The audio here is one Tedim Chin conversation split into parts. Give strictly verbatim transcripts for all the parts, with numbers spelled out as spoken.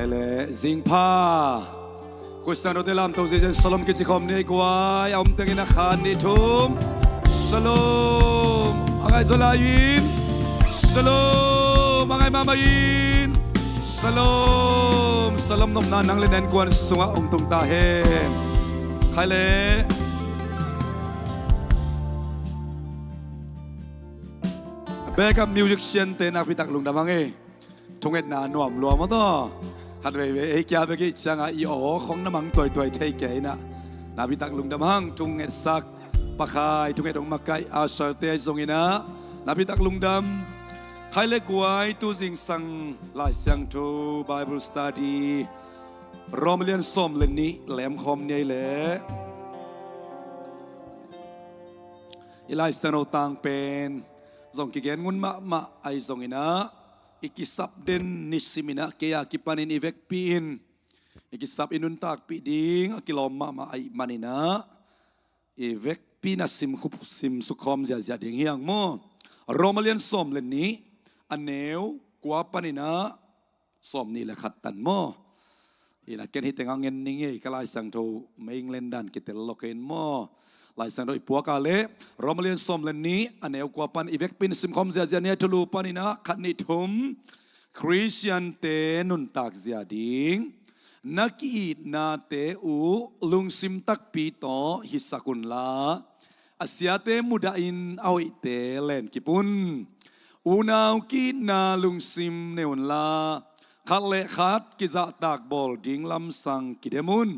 Le zingpha Khristian note lamto ziazia in Shalom kici khawm ni ei guai. A om tengin a khat nih thum Shalom a ngaihzaw lai-in Shalom a ngai mahmah in Shalom. Shalom nopna nang le na innkuan sungah hong tung ta hen. Khai le backup musician te nakpi tak lungdam hang ei. Thungetna nuam lua maw taw. Khat veivei ei kia bek i ciangah i aw khong na mang tuaituai thei kei inah nakpi tak lungdam hang. Thungetsak pakhai thunget hong makaih a sawlte ahi zong inah nakpi tak lungdam. Khai le guai tu zingsang Lai Siangtho Bible study Rom a lian sawm le nih lem khawm ni ei leh i Lai Siangtho tang pen zong kigen ngun mahmah ahi zong inah i kisap den nisim inah kei a kipanin i vekpi in i kisap i nuntakpih ding a kilawm mahmah ahih man inah i vekpi na simkhup simsuk khawm ziahziah ding hi hang maw. Rom a lian sawm le nih a neu kua pan inah sawm nih le khat tan maw. Inah ken hi tengah ngen ning ei ka Lai Siangtho mei England dan kitel lo kei in maw. Lai Siangtho i puak a leh Rom a lian sawm le nih a neu kua pan i vekpi in simkhawm ziahziah ni ei. Thulu pan inah khat nih thum Khristiante nuntak zia ding na ki-itnate uh lungsim takpi tawh hisak unla a siate mudahin a hoihte lenkip un. Unau ki-itna lungsim nei unla khat le khat kizahtak bawl ding lamsang kidem un.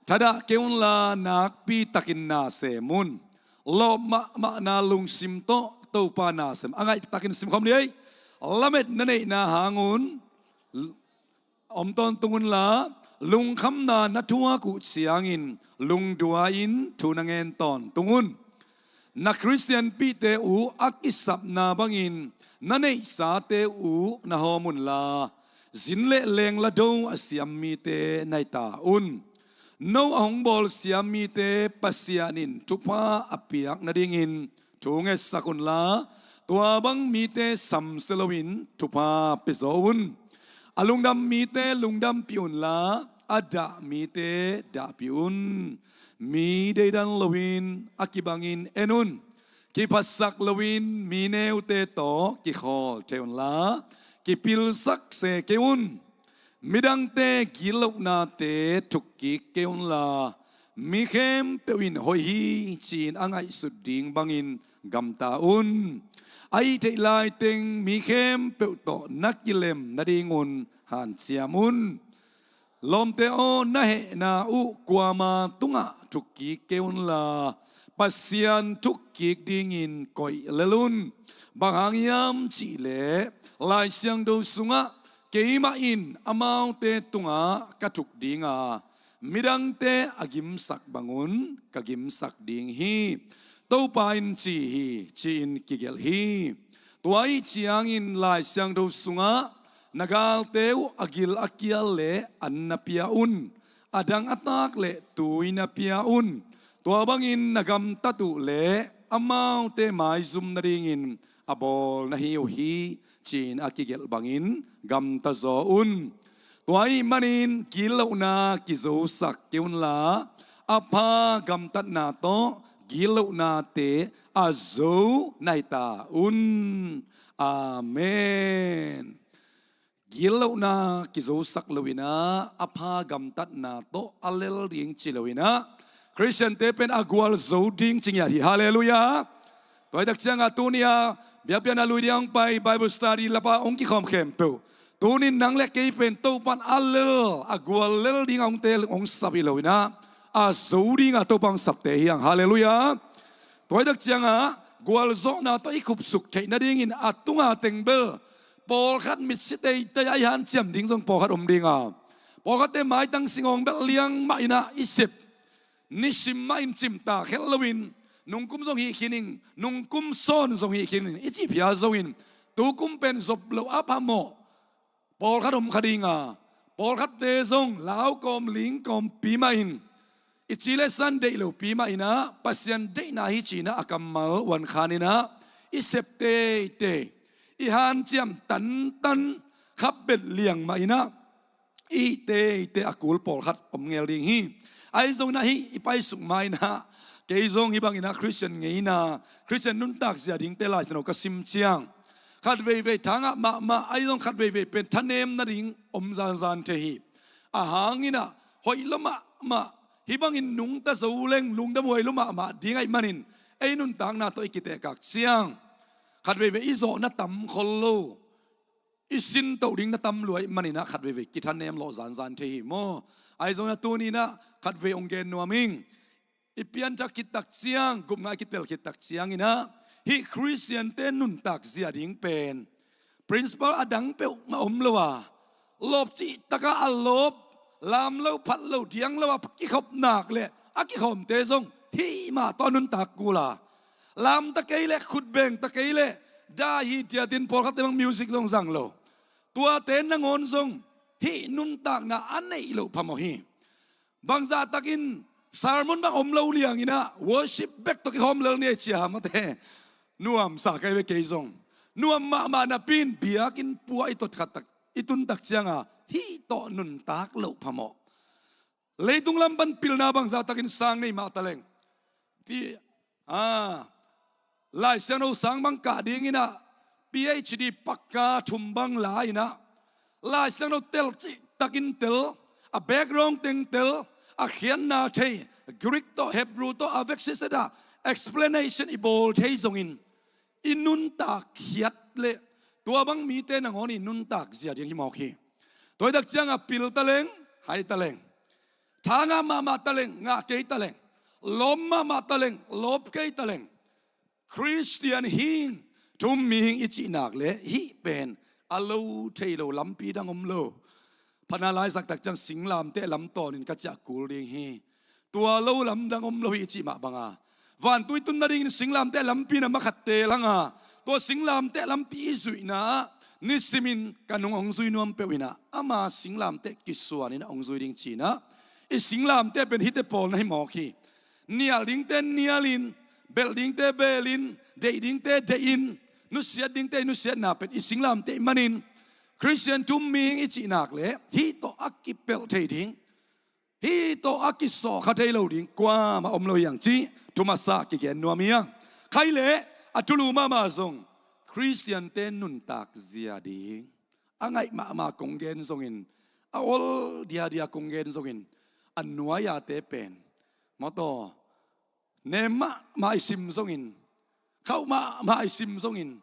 Thadah kei unla nakpi takin na sem un. Lawp mahmahna lungsim tawh Topa na sem. A ngaih takin simkhawm ni ei. Lamet na neihna hang un om tawntung unla lungkhamna na thuak uh ciangin lungdua-in thu na ngen tawntung un. Na Khristianpihte uh a kisapna bangin na neihsate uh na hawm unla zin le lengla do a siam mite na hi ta un. No a hong bawl siam mite Pasian in thupha a piak nadingin thu ngetsak unla tua bang mite samsia loin thupha piazaw un. A lungdam mite lungdampih unla a dah mite dahpih un. Mi deidan loin a kibangin en un. Kiphatsak loin mi neute tawh kikhawl thei unla kipilsak se kei un. Midangte gitlohnate thukkik kei unla mi khempeuh in hoih hi ci-in a ngaihsut ding bangin gamta un. A hih theih laiteng mi khempeuh tawh na kilem nadingun hanciam un. Lawmte aw, na hehna uh kuama tungah thukkik kei unla Pasian thukkik dingin koih lel un. Bang hang hiam cihleh Lai Siangtho sungah keimah in amaute tungah ka thuk dinga midangte a gimsak bangun ka gimsak ding hi. Topa in ci hi ci-in kigelh hi. Tua ahih ciangin Lai Siangtho sungah na galte uh a gil a kial le an na pia un. A dang a tak le tui na pia un. Tua bangin na gamtat uh le amaute maizum nadingin a bawl na hi uh hi ci-in a kigelh bangin gamta zaw un. Tua ahih manin gitlohna kizosak kei unla a pha gamtatna tawh gitlohnate a zo na hi ta un. Amen. Gitlohna kizosak loinah a pha gamtatna tawh a lel ding ci loinah Khristiante pen a gualzo ding ci ngiat hi. Halleluiah. Tua hi tak ciangah tuni-a biakpiakna lui ding hong pai Bible study lapa hong kikhawm khempeuh tunin nang le kei pen Topan a lel a gual lel ding a hongte hong sap hi loinah a zo dinga Topa hong sapte hi hang. Halleluiah. Tua hi tak ciangah gualzawhna tawh i khupsuk theih nadingin a tunga tengbel pawlkhat mitsi teitei a i hanciam ding zong pawlkhat om dinga pawlkhatte maitang singawng belh liang mah inah i sep nisim mah in cimta khelh loin nungkum zong hih khining nungkum sawn zong hih khining i cih phia zongin tukum pen zop loh a phamawh pawlkhat om kha dinga pawlkhatte zong lau kawm ling kawmpi mah in i ci le san deih lopi mah inah Pasian deihna hi cinah a kammal uan khaninah i sep teitei i hanciam tantan khapbet liang mah inah i hihte, hihte a kul pawlkhat om ngel ding hi. Ahi zongin ah hih i paisuk ma-in ah kei zong hih bangin ah Khristian ngeina, Khristian nuntak zia dingte Lai Siangtho ka sim ciang khat veivei thangah mahmah, ahi zong khat veivei pen thanem nading om zanzan thei hi. A hang in ah hoih lua mahmah, hih bangin nungta zo leng lungdam huai lua mahmah ding ahih manin ei nuntakna tawh i kitehkak ciang khat veivei i zawhna tam khol lo, i sintoh ding na tam lua ahih manin ah khat veivei kithanem lawh zanzan thei hi maw? Ahi zongin ah tuni-in ah khat vei hong gen nuam ing. I pianthak khit tak ciang, gupna i kitel khit tak ciangin ah hih Khristiante nuntak zia ding pen principle a dang peuhmah om lo a, lawp cihtakah a lawp, lam lo phat lo diang lo a kikhop nak leh a kikhawmte zong hih mah tawh a nuntak kul a, lam ta kei leh, khut beng ta kei leh, dai hi tiatin pawlkhatte bang music zong zang lo, tuate nangawn zong hih nuntakna a neih loh phamawh hi. Bangzah takin sermon bang om lo liangin ah worship bek tawh kikhawm lel ni ei cia mate. Nuamsa ka hi ve kei zong. Nuam mahmah napi-in biakinn pua i tot khat tak, i tun tak cianga hih tawh nuntak loh phamawh. Leitung lam pan pilna bangzah takin sang nei mah taleng, ti, a, Lai Siangtho sang bang kah dingin ah P H D pakka thum bang la-in ah Lai Siangtho tel cihtakin tel, a background teng tel, a khiatna thei, Greek tawh Hebrew tawh a vekset ah explanation i bawl thei zongin i nuntak khiat leh tua bang mite nangawn i nuntak zia ding hi mawk hi. Tua hi tak cianga pil taleng, hai taleng, thangah mahmah taleng, ngah kei taleng, lawm mahmah taleng, lawp kei taleng, Khristian hing, thu-um mihing i cih nak leh hih pen a lo thei lo, lampi dang om lo. Phatna laisak tak ciang singlamteh lam tawnin ka ciah kul ding hi. Tua lo lamdang om lo hi i cih mah banga, vantui tun nadingin singlamteh lampi na makhatte langa, tua singlamteh lampi i zuihna ah nisimin ka nung hong zui nuam peuh in ah ama singlamteh kisuanin ah hong zui ding ci-in ah, i singlamteh pen hihte pawl na hi mawk hi. Nial dingte nialin, belh dingte belin, deih dingte deihin, nusiat dingte nusiatna pen i singlamteh manin Khristian thu-um mihing i cih nak leh hih tawh a kipelh thei ding, hih tawh a kisawhkha thei lo ding kuamah om lo hi hang cih thu masa kigen nuam hi hang. Khaih leh a thulu mahmah zong Khristiante nuntak zia ding, a ngaih mahmah kong gen zongin, a ol diadia kong gen zongin, a nuai-ate pen mawtaw nem mahmah i sim zongin, khauh mahmah i sim zongin,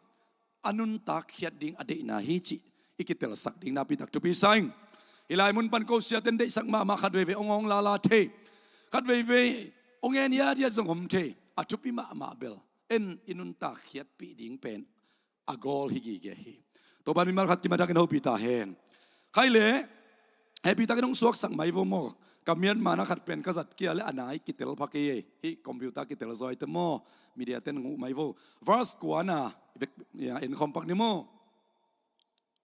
a nuntak khiat ding a deihna hi cih i kitelsak ding nakpi tak thupi sa ing. Hih lai mun pan ko siaten deihsak mahmah, khat veivei hong awng lala thei, khat veivei hong en diadia zong om thei. A thupi mahmah bel en i nuntak khiatpih ding pen a gawl hi gige hi. Topa'n mimal khat kimat takin hopih ta hen. Khaih leh hehpih takin hong suaksak mai vo maw. Ka Myanmar na khat pen ka zat kia leh a nai kitel pha kei ei. Hih computer kitel zaw hi te maw. Media ten hong huh mai vo. Verse kuana, i bek, ya, en khawm pak ni maw.